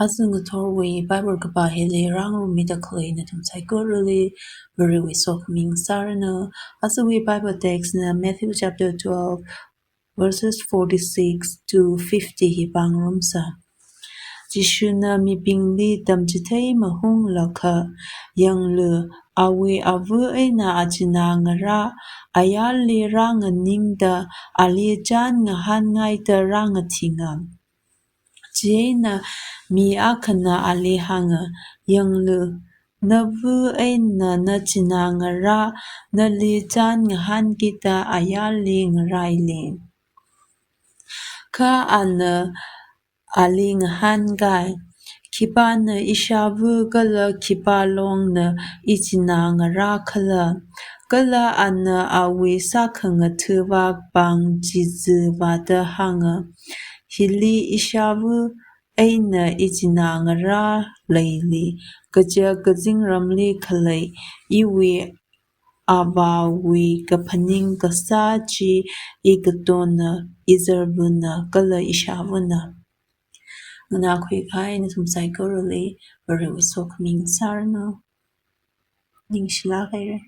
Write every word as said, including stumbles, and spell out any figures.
Aja ngathorwui Bible kapā hili rāngarummida khalei nathum saikorali Varewui sokhami sāranu. Ajawui Bible text na Matthew chapter twelve, verses forty-six to fifty hi pāngarumsa. Jishuna mibingli tamchithei mahunglakha, yanglu, awui ava eina achinā ngarā ayarli rānganingda ali chān ngahānngaida rāngathinga. Chieina mi akhana ali hānga, yanglu, nava eina nachinā ngarā nali chān ngahānkida ayarli ngaraili. Kha ana ali ngahānkai, khipāna ishāva kala khipā longna ichinā ngarā khala? Kala ana awui sākhangatha vāpāng chizi vāda hānga, hili ishāva eina ichinā ngarā leili, kaja kazingramli khalei iwui Avāwui kaphaning kasā chi ikatonna, izarvana kala ishāvana. Nganākhui kahai nathum saikorali Varewui sokhami sāranu. Ningshilāk haira.